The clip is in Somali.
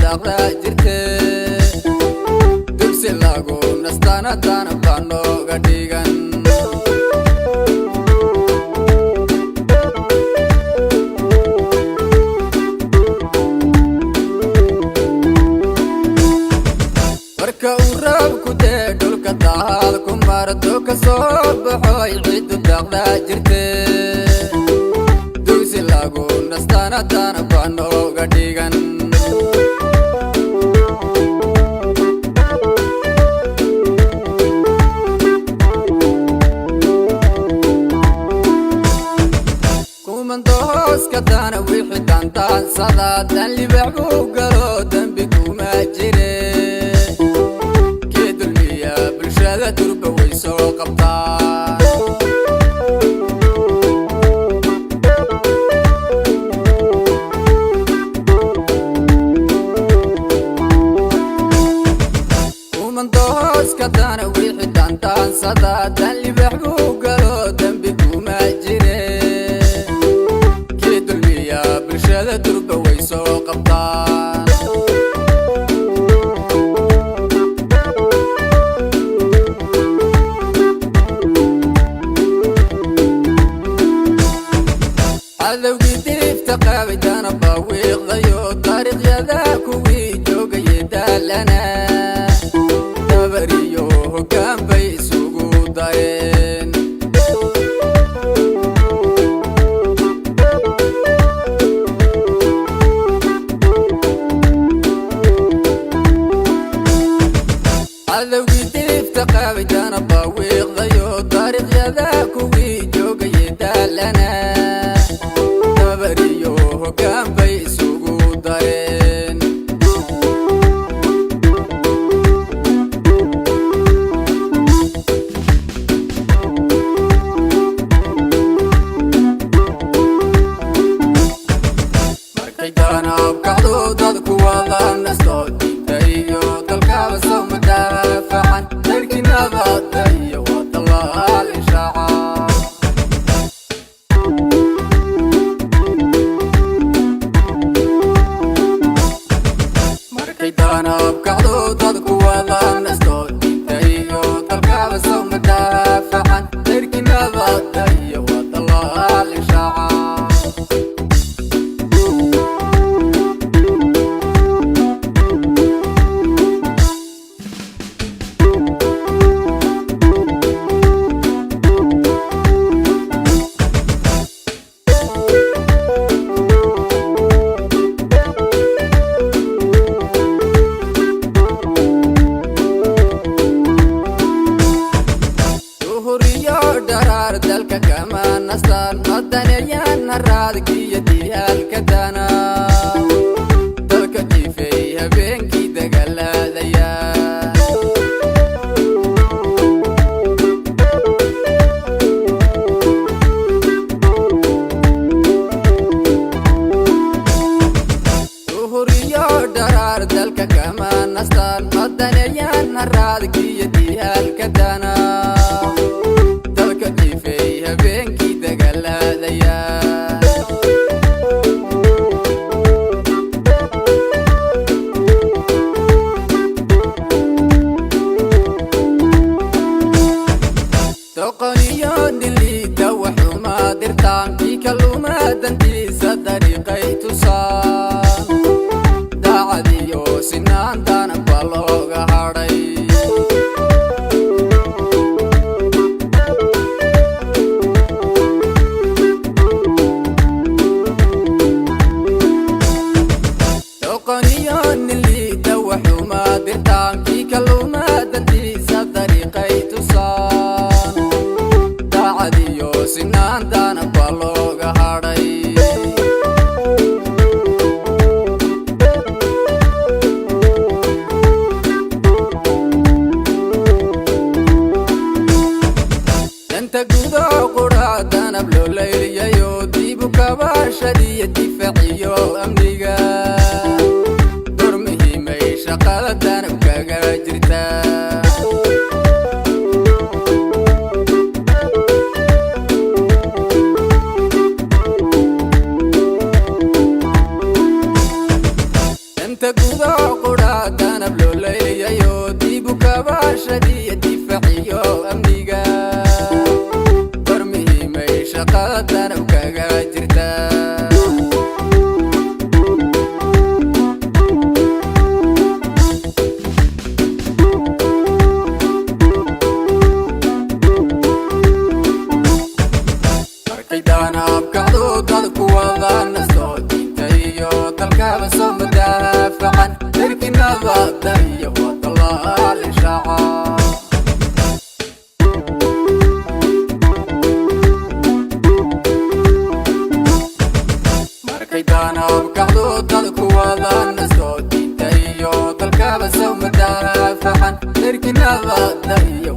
Daaqdaa jirte dugsi lagu nastaana daana baa nooga dhigan. Marka uu roobku dee dhulka dahaad ku mardo ka soo baxo ay ciiddu daaqdaa jirte dugsi lagu nastaana daana baa nooga dhigan. Kumandooska daana wixii daandaansada dan libax buu galo dembi kuma jire kii dulmiya bulshada durba way soo qabtaa. Kumandooska daana wixii daandaansada dan libax buu galo dembi kuma jire kii dulmiya bulshada durba way soo qabtaan. Cadowgii diifta qaabay dana baa wiiqdayo taariikhyada kuwii joogayay daalana dabariyo hoggaan bay isugu dareen. Cadowgii diifta qaabay dana baa wiiqdayo taariikhyada kuwii joogayay daalana dabariyo hoggaan bay isugu dareen. Markay danab kacdo dadku wada nasto, diinta iyo dalkaba soo madaafacan, darkii nabadda iyo wadalaal ishaaca. Markay danab kacdo dadku wada nasto, diinta iyo dalkaba soo madaafacan, darkii nabadda iyo wadalaal ishaaca. Duhuriyo dharaar dalka kama nastaan, madaneeyaan raadkiyo diyaalka dana dalka jiifay habeenkii dagaaladaya. Duhuriyo dharaar dalka kama nastaan, madaneeyaan raadkiyo diyaalka dana dalka jiifay habeenkii dagaaladaya. Doqoniyo dhiliida waxuma dirtaan kii kaluma dantiisa dariiqay tusaan, daacadiyo sinaantana baa looga hadhay. Doqoniyo niliida waxuma dirtaan kii kaluma dantiisa dariiqay tusaan, daacadiyo sinaantana baa looga hadhay. Danta gudo qura danab loo layliyayo dibu kabashadiyo difaaciyo amniga door muhiim Danta gudo qura danab loo leeyayo, dibu kabashadiyo difaaciyo amniga, war muhiimay shaqada danab kaga jirta. Markay daanabkacdo dadku wada nasto, diinta iyo dalkaba soo madaafacan, darkinabada iyo wadalaal shaaca. Markay daanabkacdo dadku wada nasto, diinta iyo dalkaba soo madaafacan, darkinabada iyo